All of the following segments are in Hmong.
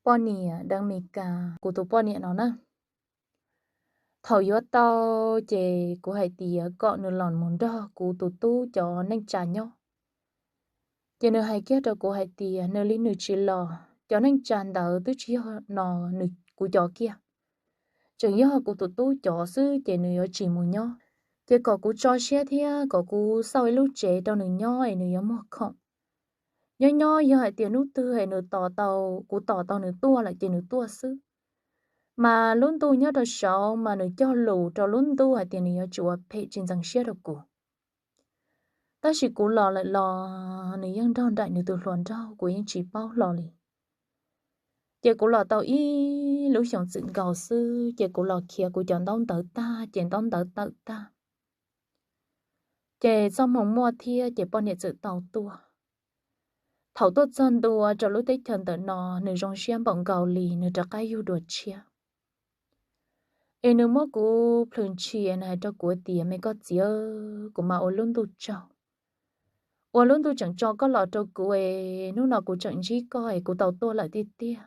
Poj niam deev Mes Kas, kuv tus poj niam no na. Thaum yuav tau ces kuv hais tias kom nws los mus nrog kuv tus tub cov neej tsa nyob. Ces nws hais kiag rau kuv hais tias nws li nws tsis los, cov neej tsa ntawd twb tsis yog no nws kuv cov kiag, tseem yog kuv tus tub cov xwb ces nws yuav tsis mus nyob. Ces kom kuv tso siab thiab kom kuv xauj ib lub tsev rau nws nyob es nws yuav muag khoom. Nyob nyob yog hais tias hnub twg es nws tos tau, kuv tos tau nws tuaj lawm ces nws tuaj xwb. Mas lub ntuj nyob rau saud mas nws cog lus rau lub ntuj hais tias nws yuav tsis ua phem tsis ntxeev siab rau kuv. Tab sis kuv los lawm los nws yeej nrog nraim nws tus hluas nraug, kuv yeej tsis paub hlo li. Ces kuv los tau ib lub xyoos txwm nkaus xwb ces kuv los khiav kuv cov ntaub ntawv tag ces ntaub ntawv tawm tag. Ces txoj hmoo muaj thiab ces poj niam txawm tau tuaj. Thaum tuaj txog ntua rau lub teb chaws ntawm no, nws zoo siab npaum nkaus li nws rov qab yug dua tshiab. Es nws muab kuv plhws ntshis, nws hais rau kuv tias, Me koj txiv, kuv mam ua lub ntuj tsaug, ua lub ntuj tseem tso koj los rau kuv es hnub no kuv tseem ntsib koj es kuv tau tuaj lawm tiag tiag.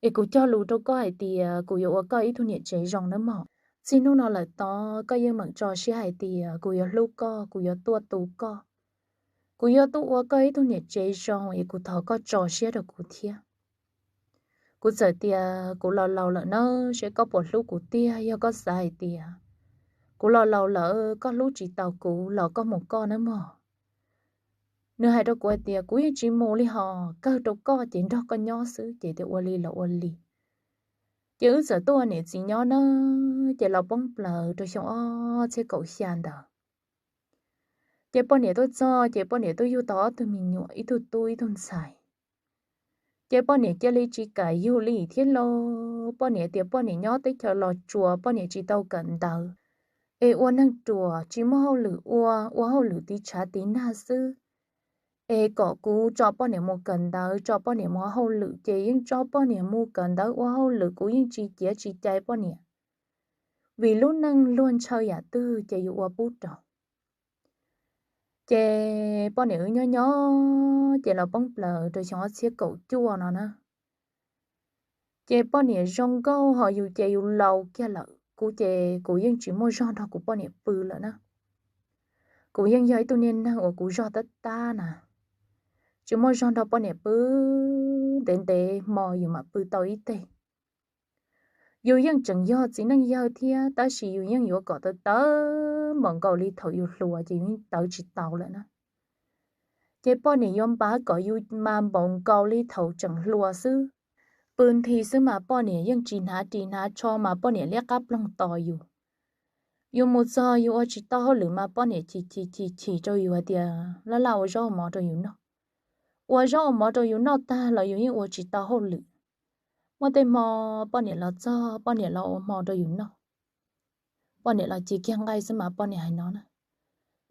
Es kuv cog lus rau koj hais tias kuv yuav ua koj ib tug niam tsev zoo nawb mog. Txij hnub no lawm tod koj yeej meem tso siab hais tias kuv yuav hlub koj, kuv yuav tuaj tu koj, kuv yuav tuaj ua koj ib tug niam tsev zoo es kuv thov koj tso siab rau kuv thiab. Kuv txawm tias, Kuv los laus lawm na, seb koj puas hlub kuv tiag. Yog koj xav hais tias kuv los laus lawm koj hlub tsis tau kuv los koj mus koj nawb mog. Nws hais rau kuv hais tias, Kuv yeej tsis mus li hos, kawg rau koj ces nrog koj nyob xwb. Ces tias ua li los ua li. Ces wb txawm tuaj ua niam txiv nyob na, ces los poob plaws rau xyoo ob txhiab kaum xya ntawd. Ces poj niam tuaj txog ces poj niam twb yug tau ob tug me nyuam, ib tug tub ib tug ntxhais. Ces poj niam cia li tsis kam yug li thiab lauj. Poj niam tias poj niam nyob teb chaws Los Tsuas poj niam tsis tau kawm ntawv, es ua neeg ruam tsis muaj hauj lwm ua, ua hauj lwm tiv tshav tiv nag xwb. Es kom kuv tso poj niam mus kawm ntawv, tso poj niam mus ua hauj lwm, ces yeej tso poj niam mus kawm ntawv ua hauj lwm, kuv yeej tsis ciav tsis cai poj niam, vim lub neej luag ntshaw yam twg ces yus ua pub rau. Ces poj niam wb nyob nyob ces los poob plaws rau xyoo ob txhiab kaum cuaj no na. Ces poj niam zoo nkauj ho yus ces yus laus kiag lawm, kuv ces kuv yeej tsis muaj zog nrog kuv poj niam pw lawm na. Kuv yeej yog ib tug niag neeg uas kuv zog tab tab na, tsis muaj zog nrog poj niam pw, ntev ntev hmo yus mam pw tau ib teg. Yus yeej tseem yog txiv neej yawg thiab, tab sis yus yeej yuav kom tawv tawv npaum nkaus li thaum yus hluas ces yus yeej tawv tsis tau lawm na. Ces poj niam yuav npav kom yus mas npaum nkaus li thaum tseem hluas xwb. Pw nthi xwb mas poj niam yeej tsis hnav ris hnav tsho mas poj niam liab qab ploog tos yus. Yus mus txog yus ua tsis tau hauj lwm mas poj niam chim chim chim chim rau yus hais tias, Laj laj ua zaub ua mov rau yus noj. Ua zaub ua mov rau yus noj tag los yus yeej ua tsis tau hauj lwm. Muaj tej hmo poj niam los txog poj niam los ua hmo rau yus noj. Poj niam los cia kiag nqaij xwb mas poj niam hais no na,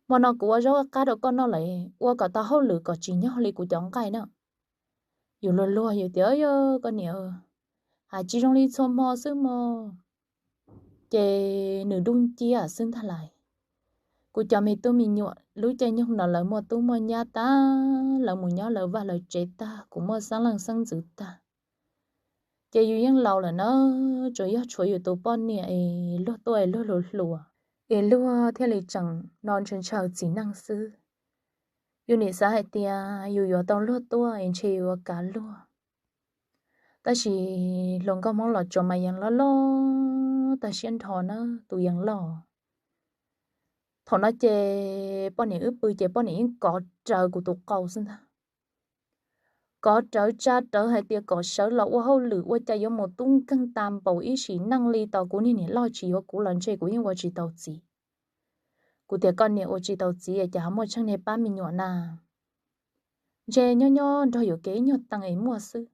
Hmo no kuv ua zaub qab rau koj noj lawm, ua kom tau hauj lwm kom tsis nyog li kuv cov nqaij na. Yus luag luag yus tias, Yog koj niam, hais tsis zoo li txhua hmo xwb mog. Ces nws dub nciab xwb ntag lais. Kuv cov me tub me nyuam lub caij nyoog no lawv muaj tub muaj nyab tag, lawv mus nyob lawv vaj lawv tsev tag, kuv muaj xeeb leej xeeb ntxwv tag. Ces yus yeej laus lawm na, tsuas yog tshuav yus tus poj niam es luag tuaj es luag hluas hluas, es luag thiaj li tseem no ntshaw ntshaw txiv neej xwb. Yus nim xav hais tias yus yuav tau luag tuaj es ntshe yuav kav luag. Tab sis hluas nkauj Hmoob Los Tsuas mas yeej loj loj tag siab nrho na, tus yeej loj. Thaum no ces poj niam wb pw ces poj niam yeej kov rawv kuv tus qau xwb ntag. Kov rawv tsa rawv hais tias kom sawv los ua hauj lwm, ua cas yuav mus tub nkeeg tas npaum ib sim neej li. Tos kuv niag niam loj tsis yuav kuv los ntshe kuv yeej ua tsis tau txiv. Kuv tias, Koj niam, ua tsis tau txiv es cas ho muaj tsheej niag pab me nyuam na? Ntshe nyob nyob nrog yuam kev ib nyuag teev es muaj xwb.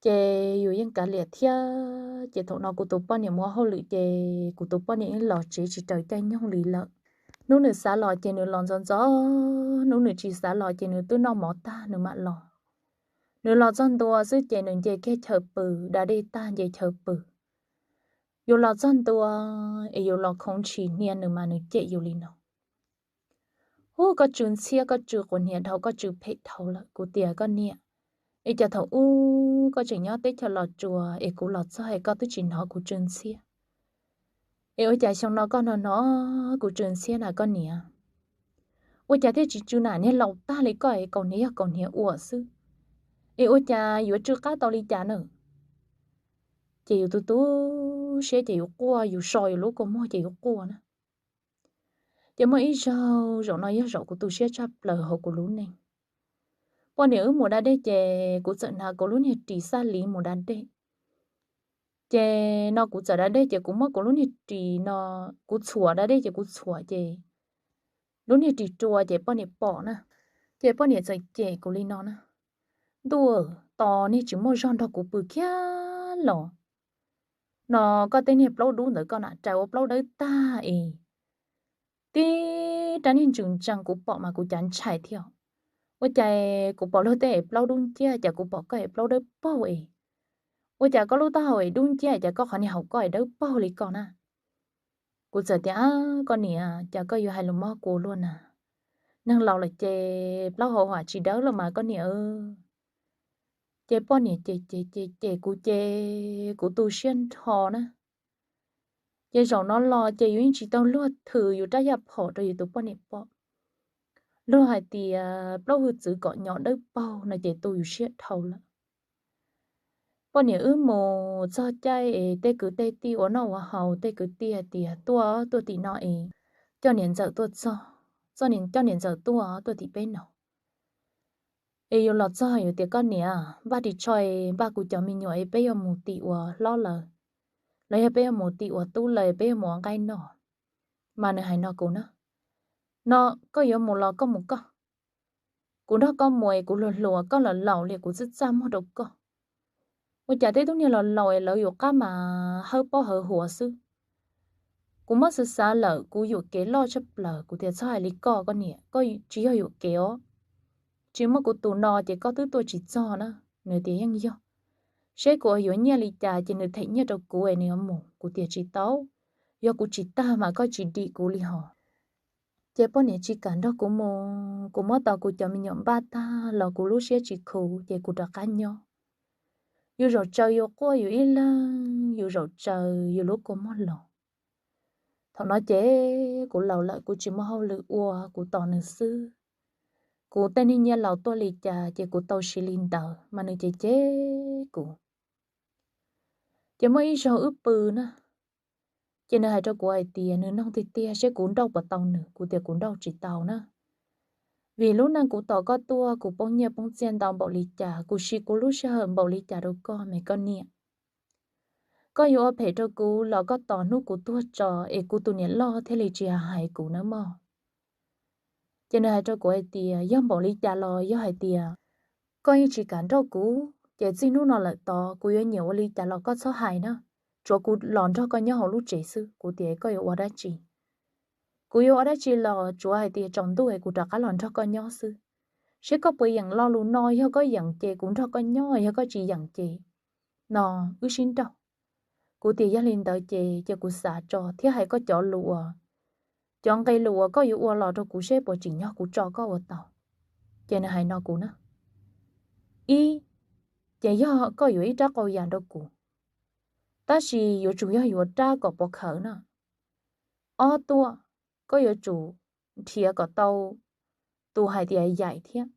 Ces yus yeej kav liam thiab. Ces thaum no kuv tus poj niam mus ua hauj lwm ces kuv tus poj niam yeej los tsev tsis raws caij nyoog li lawm. Hnub nws xav los ces nws los ntxov ntxov, hnub nws tsis xav los ces nws twb noj mov tag nws mam los. Nws los txog ntua xwb ces nws nce kiag chaw pw, da dej tag nce chaw pw. Yus los txog ntua es yus los khoov ntshis hnia nws mas nws cem yus li no, Ub, koj tsw ntxhiab, koj tsw quas hniav dhau, koj tsw phem dhau lawm. Kuv tias, Koj niam, Es cas thaum ub koj tseem nyob teb chaws Los Tsuas es kuv los txog es koj twb tsis hnov kuv tsw ntxhiab, es ua cas xyoo no koj hnov hnov kuv tsw ntxhiab na koj niam? Ua cas thiaj tsis tsw na, niag laus tag li koj es kaus hniav yog kaus hniav ua xwb, es ua cas yuav tsw qab tau li cas na? Ces yus tu tu siab ces yus quaj, yus so yus lub kua muag ces yus quaj na. Ces muaj ib zaug, zaum no yog zaum kuv tu siab tshaj plaws hauv kuv lub neej. Poj niam wb mus da dej ces kuv txawm hnav kuv lub niag ris xaj liv mus da dej. Ces no kuv txawm da dej ces kuv muab kuv lub niag ris no, kuv txhuam da dej ces kuv txhuam ces lub niag ris rua ces poj niam pom na. Ces poj niam txawm cem kuv li no na: Ntuj, tos niag tsis muaj zog nrog kuv pw kiag los no, koj tej niag plaub dub ntawd koj na rais ua plaub dawb tag es tib rab niag ntsws ntsees kuv pom mas kuv cav ntshai thiab. Ua cas kuv pom luag tej es plaub dub nciab, cas kuv pom koj es plaub dawb paug es? Ua cas koj lub taub hau es dub nciab, cas koj qhov niag haum koj es dawb paug li koj na? Kuv txawm tias: Koj niam, cas koj yuav hais lus mob kuv luaj na? Neeg laus lawm ces plaub hau hwam tsis dawb los mas koj niam. Ces poj niam ces ces ces ces kuv ces kuv tu siab nrho na. Ces zaum no los ces yus yeej tsis tau luag thwm yus rab yaj phom rau yus tus poj niam pom. Luag hais tias plaub hwj txwv kom nyo dawb paug no ces tu yus siab dhau lawm. Poj niam wb mus txog caij es tej kwv tej tij ua noj ua haus, tej kwv tij hais tias tuaj tuaj tim no es coj niam ntxawm tuaj txog, coj niam ntxawm tuaj tuaj tim peb no. Es yus los txog yus tias koj niam, npaj ris tsho es npaj kuv cov me nyuam es peb yuav mus tim uas hlob lawm, los yog peb yuav mus tim uas tub lawm peb yuav mus ua nqaij noj. Mas nws hais no kuv na: No koj yuav mus los koj mus koj, kuv nrog koj mus es kuv hluas hluas, koj los laus li kuv txaj txaj muag rau koj. Ua cas tej tub niag los laus es lawv yuav qab mas hawb pob hawb huav xwb. Kuv muab xav xav lawm kuv yuam kev loj tshaj plaws, kuv tias txhob hais li koj koj niam, koj tsis yog yuam kev os. Tsis muaj kuv tus no ces koj twb tuaj tsis txog na. Nws tias yeej yog, seb kuv yuav nyiaj li cas ces nws them nyiaj rau kuv es nws yuav mus. Kuv tias tsis tau, yog kuv tsis tag mas koj tsis dim kuv li hos. Ces poj niam tsis kam nrog kuv mus, kuv muab tau kuv cov me nyuam npaj tag los kuv lub siab tsis khuv ces kuv rov qab nyob. Yus zaum tsaws yus quaj yus ib leeg, yus zaum tsaws yus lub kua muag los. Thaum no ces kuv laus lawm kuv tsis muaj hauj lwm ua, kuv tos nws xwb. Kuv tej niag nyiaj laus tuaj li cas ces kuv tau siv li ntawd mas nws cem cem kuv. Ces muaj ib zaug wb pw na, ces nws hais rau kuv hais tias nws noog tiag tiag seb kuv nrauj puas tau nws, kuv tias kuv nrauj tsis tau na. Vim lub neej kuv tos koj tuaj kuv poob nyiaj poob txiaj ntau npaum li cas, kuv siv kuv lub sij hawm npaum li cas rau koj me koj niam. Koj yuav ua phem rau kuv los koj tos hnub kuv tuag tso es kuv tus niam loj thiaj li tsis hais kuv nawb mog. Ces nws hais rau kuv hais tias yog npaum li cas los yog hais tias koj yeej tsis kam nrauj kuv ces txij hnub no lawm tod kuv yuav nyiam ua li cas los koj txhob hais na, tsuav kuv los nrog koj nyob hauv lub tsev xwb. Kuv tias koj yuav ua dab tsi? Kuv yuav ua dab tsi los tsuav hais tias tsaus ntuj es kuv rov qab los nrog koj nyob xwb. Seb koj puas yeem lo lus no, yog koj yeem ces kuv nrog koj nyob, yog koj tsis yeem ces no wb sib nrauj. Kuv tias yog li ntawd ces cia kuv xav tso thiab hais koj cov lus uas, cov nqe lus uas koj yuav ua los rau kuv seb puas tsim nyog kuv tso koj ua tau. Ces nws hais no kuv na: Ib, ces yog koj yuav ib rab qau yas rau kuv, tab sis yuav tsum yog yuav rab kom pov khawv na. Ob tuaj, koj yuav tsum nrhiav kom tau tus hais tias yaim thiab.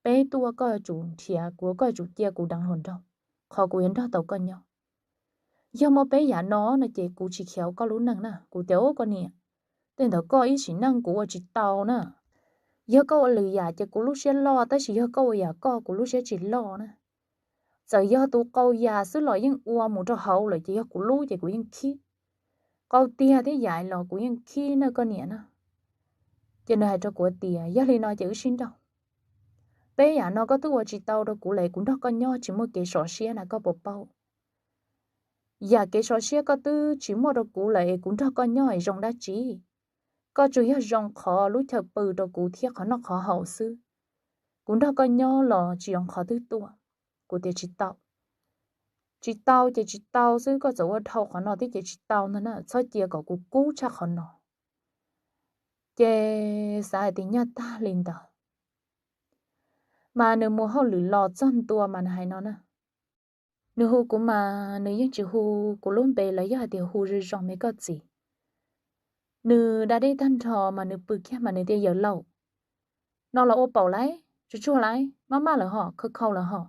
Peb tuaj, koj yuav tsum nrhiav, kuv, koj yuav tsum cia kuv deev hluas nraug, qhov kuv yuav nrog tau koj nyob. Yog muaj peb yam no no ces kuv tsis khiav koj lub neej na. Kuv tias ub koj niam, tej ntawd koj ib sim neej kuv ua tsis tau na. Yog koj ua lwm yam ces kuv lub siab loj, tab sis yog koj ua yam koj kuv lub siab tsis loj na. Txawm yog tus qau yas xwb los yeej ua mus rau hauv lawm ces yog kuv lub ces kuv yeej khib. Qau tiag thiab yam los kuv yeej khib na koj niam na. Ces nws hais rau kuv tias yog li no ces wb sib nrauj. Peb yam no koj twb ua tsis tau rau kuv lawm, kuv nrog koj nyob tsis muaj kev sov siab na, koj puas paub? Yam kev sov siab koj twb tsis muaj rau kuv lawm es kuv nrog koj nyob es zoo dab tsi? Koj tsuas yog zoo qhov lub chaw pw rau kuv thiab qhov noj qhov haus xwb. Kuv nrog koj nyob los tsis zoo qhov twg tuaj. Kuv tias tsis tau. Tsis tau ces tsis tau xwb, koj txawm ua dhau qhov no thiab ces tsis tau ntag na, txhob cia kom kuv kub tshaj qhov no. Ces xav hais tias nyaj tag li ntawd. Mas nws mus hauj lwm los txog ntua mas nws hais no na, nws hu kuv mas nws yeej tsis hu kuv lub npe los yog hais tias hu zoo zoo me koj txiv. Nws da dej tag nrho mas nws pw kiag mas nws tias yawm laus, no los ua paum lawm, tsuag tsuag lawm, maj maj lawm hos, khau khau lawm hos.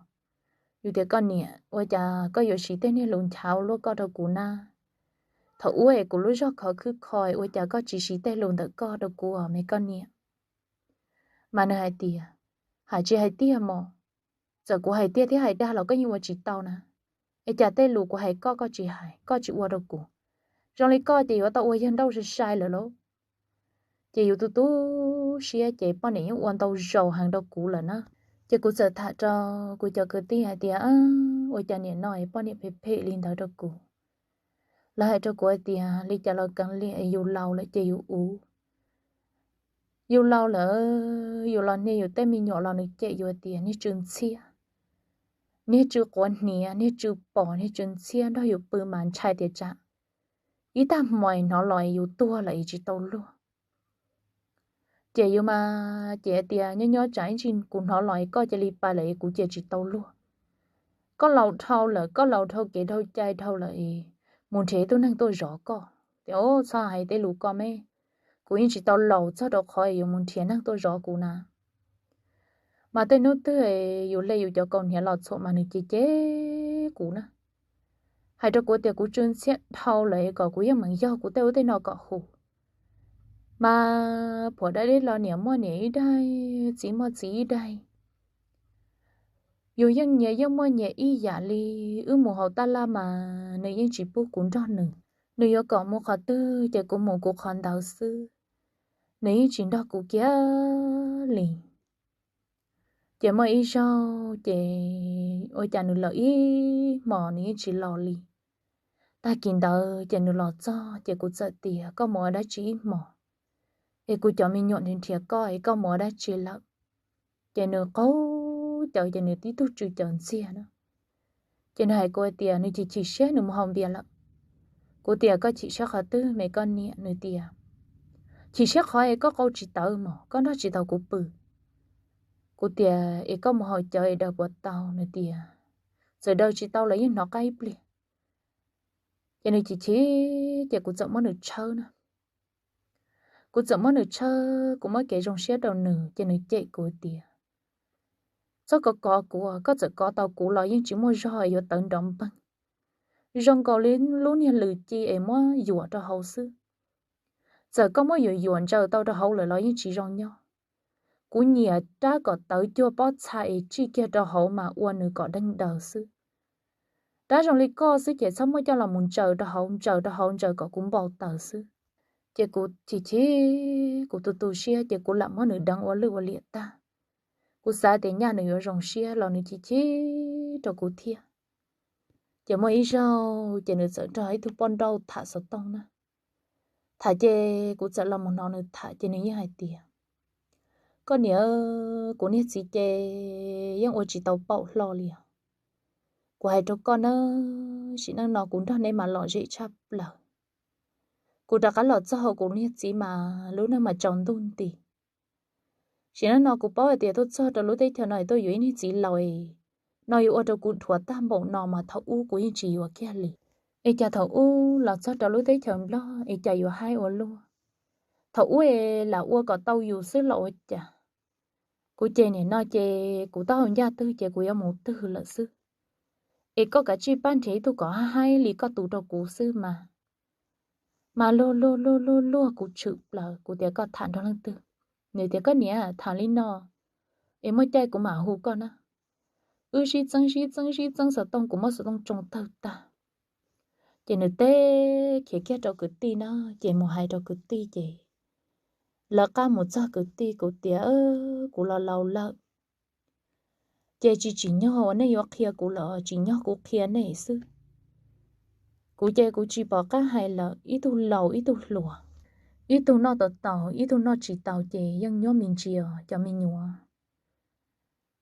Yus tias koj niam, ua cas koj yuav siv tej niag lus nchav luaj koj rau kuv na? Thaum ub es kuv lub zog khov khwb kho, ua cas koj tsis siv tej lus ntawm koj rau kuv me koj niam? Mas nws hais tias, hais tsis hais tiag mos, txawm kuv hais tiag thiab hais dag los koj yeej ua tsis tau na. Es cas tej lus kuv hais koj koj tsis hais, koj tsis ua rau kuv? Zoo li koj ces yuav tau ua yawg nrauj sai sai lawm lauj. Ces yus tu tu siab ces poj niam yeej ua ntau zaus heev rau kuv lawm na. Ces kuv txawm tham rau kuv cov kwv tij hais tias, ua cas niam no es poj niam phem phem li ntawd rau kuv. Lawv hais rau kuv hais tias li cas los kav liam, yus laus lawm ces yus ua. Yus laus lawm, yus los hnia yus tej me nyuam los nws cem yus tias niag tsw ntxhiab, niag tsw quav hniav, niag tsw pom, niag tsw ntxhiab, nrog yus pw mas ntshai tias tsam ib tag hmo hnov los yus tuag lawm es tsis tau luag. Ces yus mas ces tias nyob nyob tsam ib ntsis kuv hnov los es koj cia li pais lawm es kuv cia tsis tau luag. Koj laus dhau lawm, koj laus dhau kev dhau cai dhau lawm es mus nrhiav ib tug neeg tuaj zov koj. Tias, txhob hais tej lus ko me, kuv yeej tsis tau laus txog rau qhov es yuav mus nrhiav neeg tuaj zov kuv na. Mas tej hnub twg yus hle yus cov kaus hniav los txhuam mas nws cem cem kuv na, hais rau kuv tias kuv tsw ntxhiab dhau lawm es kom kuv yeej meem yog kuv tej ub tej no kom huv. Mas phuam dab deb los niam muaj niam ib daim, txiv muaj txiv ib daim. Yus yeej nyias yeej muaj nyias ib yam li. Wb mus haus taj laj mas nws yeej tsis pub kuv nrog nws. Nws yuav kom mus qhov twg ces kuv mus kuv qhov ntawd xwb, nws yeej tsis nrog kuv kiag li. Ces muaj ib zaug ces ua cas nws lawm ib hmos nws yeej tsis los li. Tag kis ntawd ces nws los txog ces kuv txawm tias koj mus ua dab tsi ib hmos, es kuv cov me nyuam nrhiav nrhiav koj es koj mus ua dab tsi lawm? Ces nws qaug cawv ces nws tib tug tsw cawv ntxiag na. Ces nws hais kuv hais tias nws chim chim siab nws mus haus npias lawm. Kuv tias koj chim siab qhov twg me koj niam? Nws tias chim siab qhov es koj qau tsis tawv mos, koj nrog tsis tau kuv pw. Kuv tias es koj mus haus cawv es daws puas tau? Nws tias txawm daws tsis tau los yeej hnov qab ib pliag. Ces nws chim chim ces kuv txawm muab nws tshawb na. Kuv txawm muab nws tshawb, kuv muab kev zoo siab rau nws ces nws cem kuv tias txhob kov kov kuv, koj txawm kov tau kuv los yeej tsis muaj zog yuav tawv nrov npeeg. Zoo nkaus li lub niag lws ci es muab yuam rau hauv xwb. Txawm koj muab yuam yuam ntsaws tau rau hauv lawm los yeej tsis zoo nyob. Kuv nyiam rab kom tawv cuag pob txha es tsij kiag rau hauv mas ua nws kom deeg daws xwb. Rab zoo li koj xwb ces txhob muab coj los mus ntsaws rau hauv, ntsaws rau hauv ntsaws kom kuv npau taws xwb. Ces kuv chim chim, kuv tu tu siab ces kuv lam muab nws deev ua lwj ua liam tag. Kuv xav tias nyaj nws yuav zoo siab los nws chim chim rau kuv thiab. Ces muaj ib zaug ces nws txawm nrog ib tug poj nrauj tham xov tooj na. Tham ces kuv txawm los mus hnov nws tham ces nws yeej hais tias koj niam, kuv niag txiv ces yeej ua tsis tau paum hlo li os. Kuv hais rau koj na, sim neej no kuv nrog neb mas lom zem tshaj plaws. Kuv rov qab los txog hauv kuv niag txiv mas lub neej mas tsaus ntuj nti. Sim neej no kuv paub hais tias tuaj txog rau lub teb chaws no es tuaj yuav ib niag txiv laus no yuav ua rau kuv dhuav tag npaum no mas thaum ub kuv yeej tsis yuav kiag li. Es cas thaum ub los txog rau lub teb chaws Nplog es cas yuav haib ua luaj? Thaum ub es lam ua kom tau yus xwb los ua cas? Kuv ces nim no ces kuv taub hau ncaj twg ces kuv yuav mus twg lawm xwb. Es koj kav tsij pab nrhiav ib tug kom haib haib li koj tus rau kuv xwb mas. Mas luag luag luag luag luag kuv tshwm plaws, kuv tias koj tham nrog leej twg? Nws tias koj niam, tham li no es muaj caij kuv mam hu koj na. Wb sib txeeb sib txeeb sib txeeb xov tooj, kuv muab xov tooj tsoo tawg tag. Ces nws teb khiav kiag rau kwv tij na, ces mus hais rau kwv tij ces lawv qab mus txog kwv tij, kuv tias kuv los laus lawm ces tsis tsim nyog uas nej yuav qhia kuv lawm, tsim nyog kuv qhia nej xwb. Kuv ces kuv tsis pom qab hais lawm, ib tug laus ib tug hluas, ib tug noj tau taus ib tug noj tsis taus ces yeej nyob me ntsis os cov me nyuam.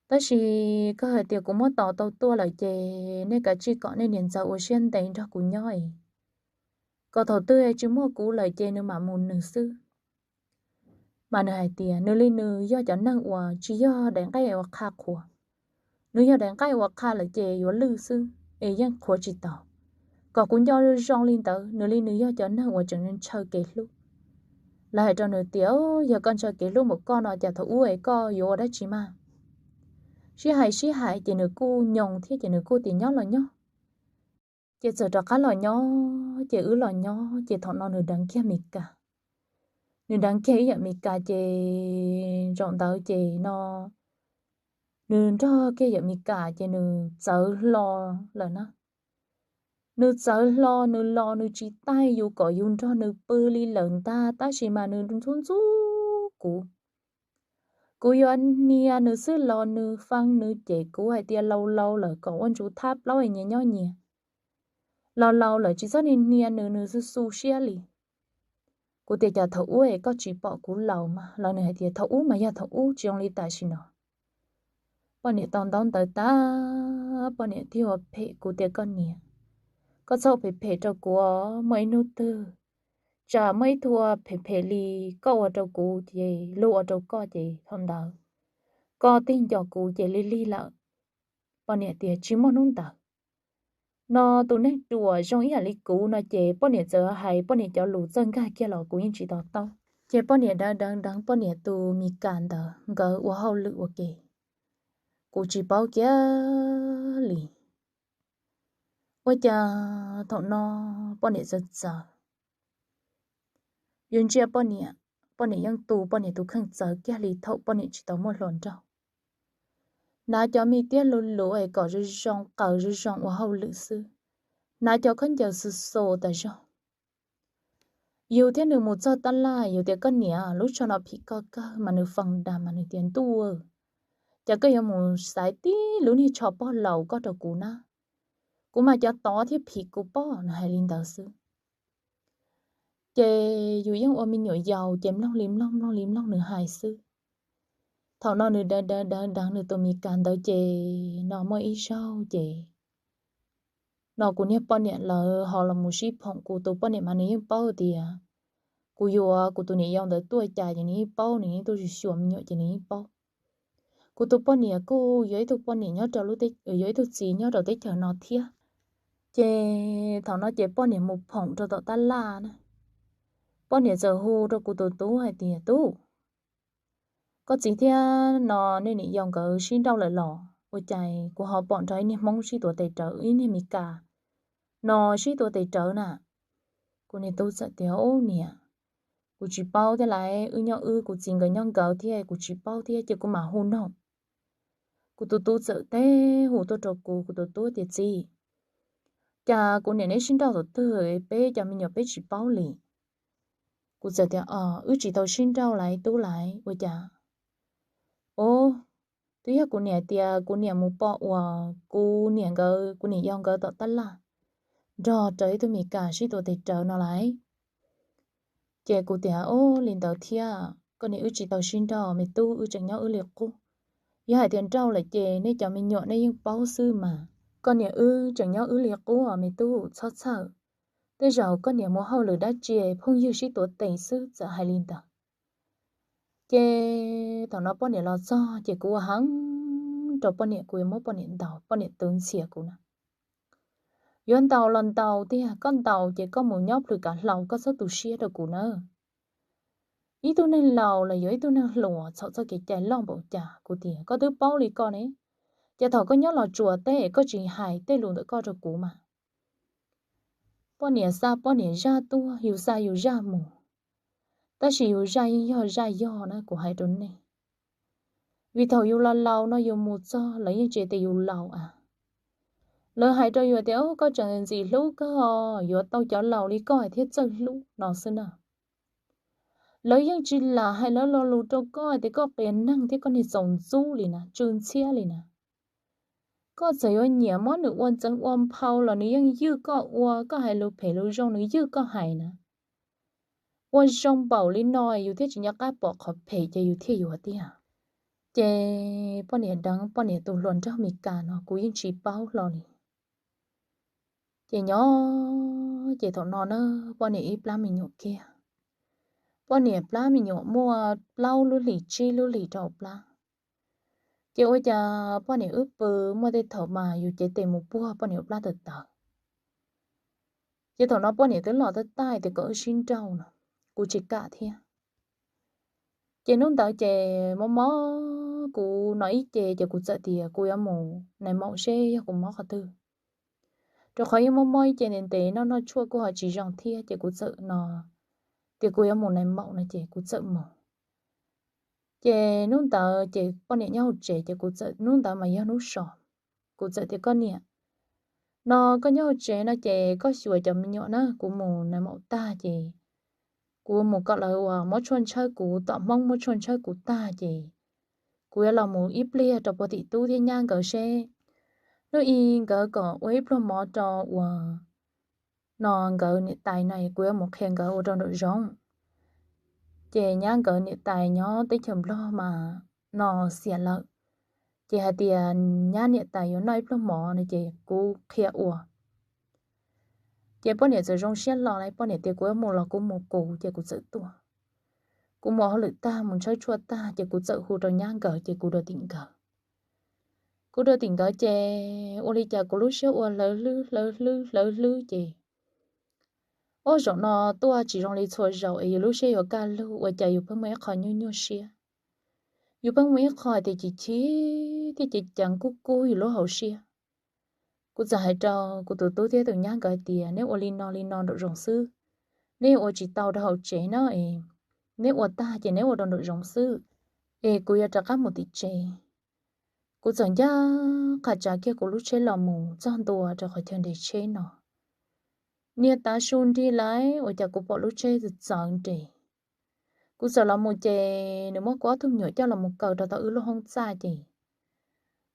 Tab sis koj hais tias kuv muab tos tau tuaj lawm ces nej kav tsij kom nej niam ntxawm ua siab ntev nrog kuv nyob es kom thaum twg tsis muaj kuv lawm ces nws mam mus nws xwb. Mas nws hais tias nws li nws yog cov neeg uas tsis yog daim nqaij uas qha qhuav. Nws yog daim nqaij uas qha lawm ces yuav lwj xwb es yeej qhuav tsis tau. Kom kuv nco zoo li ntawd, nws li nws yog cov neeg uas tseem ntshaw kev hlub. Lawv hais rau nws tias, yog koj ntshaw kev hlub npaum koj no cas thaum ub es koj yuav ua dab tsi mas? Sib hais sib hais ces nws kuj nyoos thiab ces nws kuj tias nyob los nyob. Ces txawm rov qab los nyob, ces wb los nyob ces thaum no nws deev kiag Mes Kas. Nws deev kiag ib yam Mes Kas ces zaum ntawd ces no nws nrog kiag yam Mes Kas ces nws txawv hlo lawm na. Nws txawv hlo, nws los nws tsis taij yus kom yus nrog nws pw li lawm ntag, tab sis mas nws ntxub ntxub kuv. Kuv yuav hnia nws xwb los nws fee nws ces kuv hais tias laus laus lawm kom ua ntsuv thab plaub es nyias nyob nyias. Laus laus lawm tsis txhob hnia nws, nws xu xu siab li. Kuv tias cas thaum ub es koj tsis pom kuv laus mas los? Nws hais tias thaum ub mas yog thaum ub, tsis zoo li tam sim no. Poj niam tau ntaub ntawv tag, poj niam thiaj ua phem. Kuv tias koj niam, koj txhob phem phem rau kuv os, muaj ib hnub twg tsam muaj ib tug phem phem li koj ua rau kuv ces luag ua rau koj ces thaum ntawd koj tig nco kuv ces lig lig lawm. Poj niam tias tsis muaj hnub ntawd. No tus neeg ruam zoo ib yam li kuv no ces poj niam txawm hais poj niam cov lus txawj nkag kiag los kuv yeej tsis to taub. Ces poj niam deev deev deev poj niam tus Mes Kas ntawd nkawd ua hauj lwm ua ke, kuv tsis paub kiag li. Ua cas thaum no poj niam txawv txawv. Yus ntsia poj niam, poj niam yeej tu poj niam tus kheej txawv kiag li thaum poj niam tsis tau muaj hluas nraug. Hnav cov me tiab luv luv es kom zoo zoo qaws zoo zoo ua hauj lwm xwb, hnav cov khaub ncaws xu xu tas zog. Yus thiab nws mus txog tab laj, yus tias koj niam, lub tsho no phim koj kawg, mas nws fee das mas nws tias ntuj, cas koj yuav mus xaiv tib lub niag tsho pog laus koj rau kuv na, kuv mas cov tod thiaj phim kuv pob. Nws hais li ntawd xwb. Ces yus yeej ua me nyuam yaus ces mloog li mloog mloog li mloog nws hais xwb. Thaum no nws deev deev deev deev nws tus Mes Kas ntawd ces no muaj ib zaug ces no kuv niag poj niam lawv ho los mus sib phoom. Kuv tus poj niam mas nws yeej paub tias kuv yuav kuv tus niam yau ntawd tuaj cas ces nws yeej paub, nws yeej tuaj xyuas me nyuam ces nws yeej paub. Kuv tus poj niam kuj yuav ib tug poj niam nyob rau lub, yuav ib tug txiv nyob rau teb chaws no thiab. Ces thaum no ces poj niam mus phoom rau tom tab laj na, poj niam txawm hu rau kuv tus tub hais tias tub, koj txiv thiab no nej niam yau nkawd sib nrauj lawm los? Ua cas kuv ho pom nrog ib niag Hmoob sib tuav tes rawv, ib niag Mes Kas no sib tuav tes rawv na. Kuv niag tub txawm tias ub niam, kuv tsis paub thiab lauj, wb nyob wb, kuv txiv nkawd nyob nkawd thiab, kuv tsis paub thiab ces kuv mam hu noog. Kuv tus tub txawm teb hu tuaj rau kuv, kuv tus tub tias txiv, cas kuv niam neb sib nrauj thaum twg peb cov me nyuam peb tsis paub li? Kuv txawm tias o, wb tsis tau sib nrauj lauj tub lauj. Ua cas? Ub, twb yog kuv niam tias kuv niam mus pom uas kuv niam nkawd, kuv niam yau nkawd tom tab laj nrog rawv ib tug Mes Kas sib tuav tes rawv no lauj. Ces kuv tias ub, li ntawd thiab, koj niam wb tsis tau sib nrauj me tub, wb tseem nyob wb li qub. Yog hais tias nrauj lawm ces nej cov me nyuam nej yeej paub xwb mas. Koj niam wb tseem nyob wb li qub os me tub, txhob txhawj. Tej zaum koj niam mus hauj lwm dab tsi phooj ywg sib tuav tes xwb, txawm hais li ntawd. Ces thaum no poj niam los txog ces kuv ua heev rau poj niam, kuv yuav muab poj niam ntaus, poj niam twv ntxhias kuv na. Yuav ntaus los ntaus tiag, koj ntaus ces koj mus nyob plhws kav hlau, koj txhob tu siab rau kuv na. Ib tug neeg laus los yuav ib tug neeg hluas, txhaum txoj kev cai loj npaum cas. Kuv tias koj twb paub li koj ne, ces thaum koj nyob Los Tsuas teb koj tsis hais tej lus ntawm koj rau kuv mas. Poj niam xa poj niam zaj tuaj, yus xa yus zaj mus, tab sis yus zaj yeej yog zaj yog na, kuv hais rau nej. Vim thaum yus laus laus no yus mus txog lawv yeej tsis tias yus laus a. Lawv hais rau yus tias koj tseem ntxim hlub kawg, yuav tau cov laus li koj thiaj txawj hlub no xwb na. Lawv yeej tsis lam hais lawv lo lus rau koj tias koj qias neeg thiab koj niag txaus ntxub li na, tsw ntxhiab li na. Koj txawm yuav nyiam muab nws ua ntxeev ua nphau los nws yeej ywj koj ua, koj hais lus phem lus zoo nws ywj koj hais na. Ua zoo npaum li no yus thiaj tsis nco qab pom qhov phem ces yus thiaj yuav tiag. Ces poj niam deev poj niam tus hluas nraug Mes Kas no kuv yeej tsis paub hlo li. Ces nyob ces thaum no na, poj niam ib plab me nyuam kiag. Poj niam plab me nyuam muaj plaub lub hlis tsib lub hlis rau plab. Ces ua cas poj niam wb pw, muaj tej thaum mas yus cev tes mus puag poj niam plab tawv tawv. Ces thaum no poj niam twb los tab tais tias kom wb sib nrauj no, kuv tsis kam thiab. Ces hnub ntawd ces mob mob kuv no ib ce, ces kuv txawm tias kuv yuav mus nais maum seb yog kuv mob qhov twg, rau qhov yeej mob mob ib ce ntev ntev, noj noj tshuaj kuj ho tsis zoo thiab, ces kuv txawm no tias kuv yuav mus nais maum no ces kuv txawm mus. Ces hnub ntawd ces poj niam nyob hauv tsev, ces kuv txawm, hnub ntawd mas yog hnub so, kuv txawm tias koj niam, no koj nyob hauv tsev no ces koj xyuas cov me nyuam na, kuv mus nais maum tag ces kuv mus kom lawv uas muab tshuaj ntshawb kuv, tom Hmoob muab tshuaj ntshawb kuv tag ces kuv yuav los mus ib pliag rau puag tim tub thiab nyab nkawd seb hnub i nkawd kom ua ib pluag mov rau uas no nkawd niam tais no, kuv yuav mus qhia nkawd ua rau nraum zoov. Ces nyab nkawd niam tais nyob teb chaws Nplog mas no xiam lawm, ces hais tias nyab niam tais yuav noj ib pluag mov no ces kuv qhia ua. Ces poj niam txawm zoo siab los lawm, poj niam tias kuv yuav mus los kuv mus kuv, ces kuv txawm tuaj. Kuv mus hauj lwm tag mus ntshawb tshuaj tag ces kuv txawm hu rau nyab nkawd ces kuv dua tim nkawd. Kuv dua tim nkawd ces ua li cas kuv lub siab ua hlawv hlwb hlawv hlwb hlawv hlwb ces, ob zaum no tuaj tsis zoo li txhua zaus es yus lub siab yuav kaj lug, ua cas yus pheej muaj ib qho nyuaj nyuaj siab. Yus pheej muaj ib qho hais tias chim chim thiab ceev ceev kub kub yus lub hauv siab. Kuv txawm hais rau kuv tus tub thiab tus nyab nkawd hais tias neb ua li no li no nraum zoov xwb, neb ua tsis tau rau hauv tsev na es, neb ua tag ces neb ua rau nraum zoov xwb, es kuv yuav rov qab mus tim tsev. Kuv txawm ncaj qha tsav kiag kuv lub tsheb los mus txog ntua rau qhov chaw nres tsheb no. Niag tav su nrig lawm ua cas kuv pom lub tsheb txawv nres. Kuv txawm los mus ces nws muab kuv ob tug me nyuam coj los mus kaw rau tom wb lub hoob txaj ces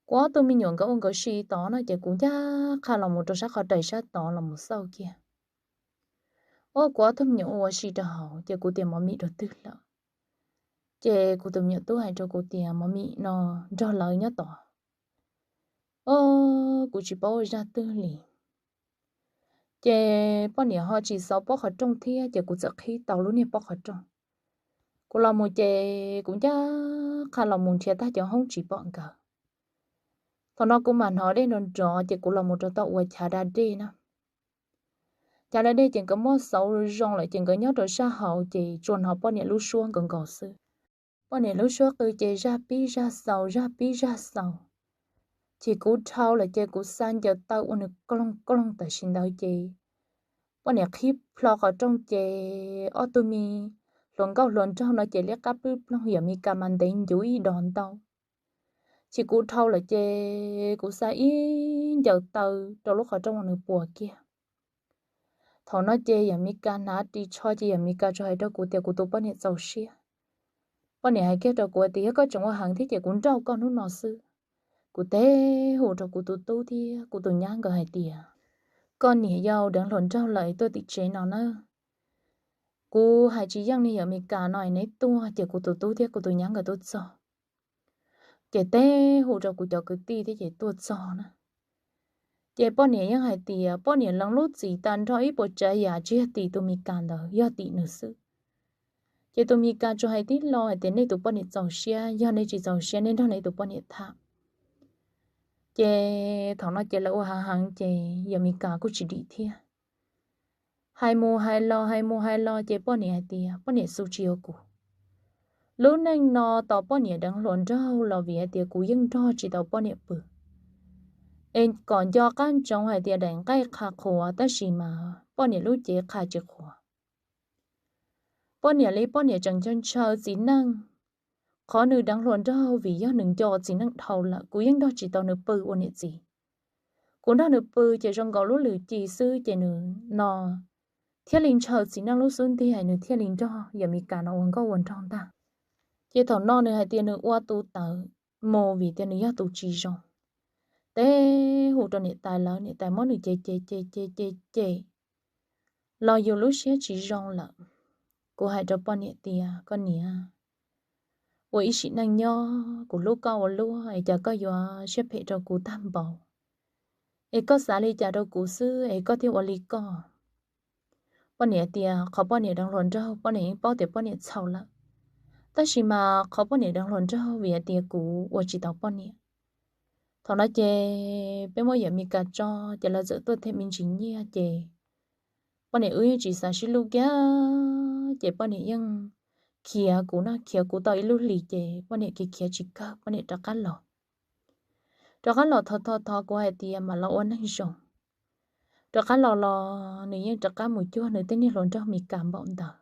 kuv ob tug me nyuam nkawd ua nkawd si tod no ces kuv ncaj qha los mus rau sab qhov rais sab tod los mus xauj kiag. Ob, kuv ob tug me nyuam ua si rau hauv ces kuv tias mov mim rau twg lawm. Ces kuv tus me nyuam tub hais rau kuv tias mov mim no nrog lawv nyob tod. Ob, kuv tsis paub ua zaj twg li. Ces poj niam ho tsis xauv pob qhov rooj thiab ces kuv txawm qhib tau lub niag pob qhov rooj. Kuv los mus ces kuv ncaj qha los mus nrhiav tag cov hoob tsis pom nkawd. Thaum no kuv mam hnov dej nrov nrov ces kuv los mus rau tom uas chav da dej na. Chav da dej ces nkawd muab xauv zoo lawm ces nkawd nyob rau sab hauv ces tsuas hnov poj niam lub suab nkaus nkaus xwb. Poj niam lub suab qw ces zaj pib zaj xaus zaj pib zaj xaus. Ces kuv dhau lawm ces kuv xa ncaws taw ua nws kloog kloog tam sim ntawd ces poj niam qhib plho qhov rooj ces ob tug me hluas nkauj hluas nraug no ces liab qab pwb ploog, yawm Mes Kas mas ntev ncuv ib dos ntau. Ces kuv dhau lawm ces kuv xa ib ncaws taw rau lub qhov rooj uas nws puas kiag. Thaum no ces yawm Mes Kas hnav ris tsho ces yawm Mes Kas tsuas hais rau kuv tias kuv tus poj niam txaus siab. Poj niam hais kiag rau kuv tias yog koj tseem ua heev thiab ces kuv nrauj koj hnub no xwb. Kuv teb hu rau kuv tus tub thiab kuv tus nyab nkawd hais tias koj niam yau deev hluas nraug lawm tuaj tim tsev no na. Kuv hais tsis yeej li yawm Mes Kas no es neb tuaj ces kuv tus tub thiab kuv tus nyab nkawd tuaj txog. Ces teb hu rau kuv cov kwv tij thiab ces tuaj txog na. Ces poj niam yeej hais tias poj niam lees lub txim tag nrho ib puas tsav yam tsis yog tim tus Mes Kas ntawd, yog tim nws xwb. Ces tus Mes Kas tsuas hais tib lo hais tias nej tus poj niam txaus siab, yog nej tsis txaus siab nej nrog nej tus poj niam tham. Ces thaum no ces lawv ua heev heev ces yawm Mes Kas kuj tsis dim thiab. Hais mus hais los hais mus hais los ces poj niam hais tias poj niam xu tsis yuav kuv. Lub neej no tos poj niam deev hluas nraug los vim hais tias kuv yeej nrog tsis tau poj niam pw. Es kom nco qab ntsoov hais tias daim nqaij qha qhuav tab sis mas poj niam lub cev qha tsis qhuav. Poj niam li poj niam tseem ntshaw ntshaw txiv neej. Qhov nws deev hluas nraug vim yog nws nco txiv neej dhau lawm, kuv yeej nrog tsis tau nws pw ua niam txiv. Kuv nrog nws pw ces zoo nkaus lub lwm ci xwb ces nws no thiaj li ntshaw txiv neej lub xub ntiag, nws thiaj li nrog yawm Mes Kas no ua nkauj ua nraug ntag. Ces thaum no nws hais tias nws ua tus tawv mus vim tias nws yog tus tsis zoo. Teb hu rau niam tais lawv, niam tais muab nws cem cem cem cem cem cem los yus lub siab tsis zoo lawm. Kuv hais rau poj niam tias koj niam, ua ib sim neej nyob kuv hlub koj ua luaj es cas koj yuav siab phem rau kuv tag npaum, es koj xav li cas rau kuv xwb es koj thiaj ua li koj. Poj niam tias qhov poj niam deev hluas nraug poj niam yeej paub tias poj niam txhaum lawm, tab sis mas qhov poj niam deev hluas nraug vim hais tias kuv ua tsis tau poj niam. Thaum no ces peb muab yawm Mis Kas tso, ces lawv txawm tuaj them me ntsis nyiaj ces poj niam wb yeej tsis xav sib hlub kiag, ces poj niam yeej khiav kuv no, khiav kuv tau ib lub hlis ces poj niam khiav khiav tsis kawg poj niam rov qab los. Rov qab los thov thov thov kuv hais tias mam los ua neeg zoo. Rov qab los los nws yeej rov qab mus cuag nws tej niag hluas nraug Mis Kas npaum ntawd.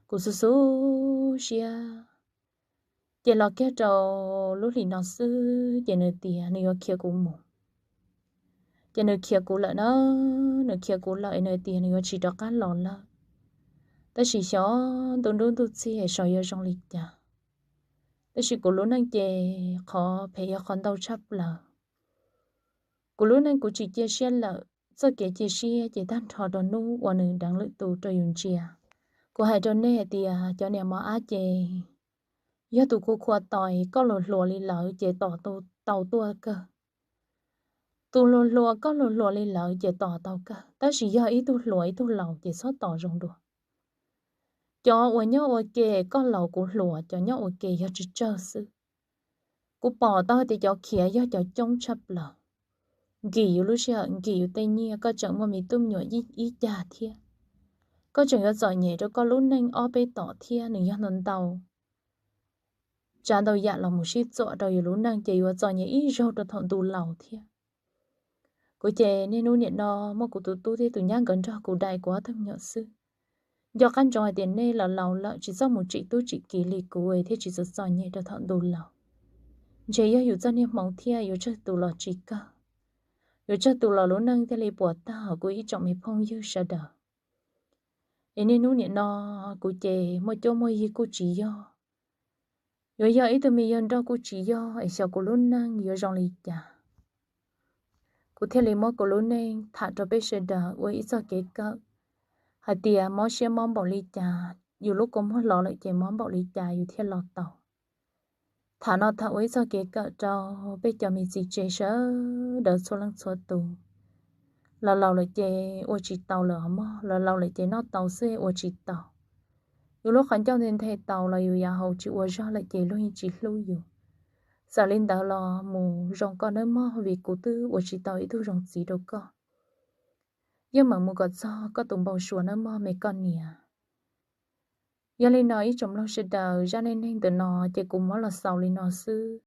Kuv xub xub siab, ces los kiag rau lub hlis no xwb ces nws tias nws yuav khiav kuv mus. Ces nws khiav kuv lawm na, nws khiav kuv lawm es nws tias nws yuav tsis rov qab los lawm. Tab sis xyov ntu nruab ntuj txig es xyov yuav zoo li cas. Tab sis kuv lub neej ces qhov phem yog qhov ntau tshaj plaws. Kuv lub neej kuv tsis cia siab lawm, txoj kev cia siab ces tag nrho rau hnub uas nws deev lwm tus rau yus ntsia. Kuv hais rau nej hais tias cov niam mos ab ces yog tus khua khua tos koj luag hluas li lawm ces tos tau tuaj kawg. Tus luag hluas koj luag hluas li lawm ces tos tau kawg, tab sis yog ib tug hluas ib tug laus ces txhob tos zoo dua. Cov uas nyob ua ke koj laus kuv hluas, cov nyob ua ke yog tsawg tsawg xwb. Kuv pom tau tias cov khiav yog cov coob tshaj plaws. Nkim yus lub sij hawm, nkim yus tej nyiaj, koj tseem muaj me tub me nyuam ib cag thiab. Koj tseem yuav txom nyem rau koj lub neej ob peb tom thiab, nws yog ntau ntau tsav ntau yam los mus sib txuam rau yus lub neej ces yuav txom nyem ib zaug rau thaum ntu laus thiab. Kuv ces niaj hnub niam no muaj kuv tus tub thiab tus nyab nkawd nrog kuv dai kuv ob tug me nyuam xwb. Nco qab ntsoov hais tias nej los laus lawm tsis txhob mus tsim tub tsim kiv li kuv thiaj tsis txom txom nyem rau thaum ntu laus. Ntshe yog yus txoj niag hmoov thiab yuav tsawg tus los tsis kawg, yuav tsawg tus los lub neej thiaj li puas tag. Kuv ib tsoom me phooj ywg sawv daws, es niaj hnub niam no kuv ces muaj cuab muaj yig kuj tsis yog, yuav yog ib tug me yawg nrauj kuj tsis yog, es xyov kuv lub neej yuav zoo li cas. Kuv thiaj li muab kuv lub neej tham rau peb sawv daws ua ib txoj kev kawm hais tias mob siab mob npaum li cas, yus lub kua muag los lawm ces mob npaum li cas yus thiaj los tau. Tham no tham ua ib txoj kev kawm rau peb cov me txiv tsev sawv daws txhua leej txhua tus. Los laus lawm ces ua tsis tau lawm os mog, los laus lawm ces noj tau xwb ua tsis tau. Yus lub qhov ncauj nthe nthe tau los yus yav hauv tsis ua zog lawm ces luag yeej tsis hlub yus. Txawm li ntawd los mus zoo koj nawb mog, vim kuv twb ua tsis tau ib tug zoo txiv rau koj. Yeej meem mus kom txog koj tus npau suav nawb mog me koj niam. Yog li no ib tsoom mloog sawv daws, zaj neej neeg ntawm no ces kuv muab los xaus li no xwb.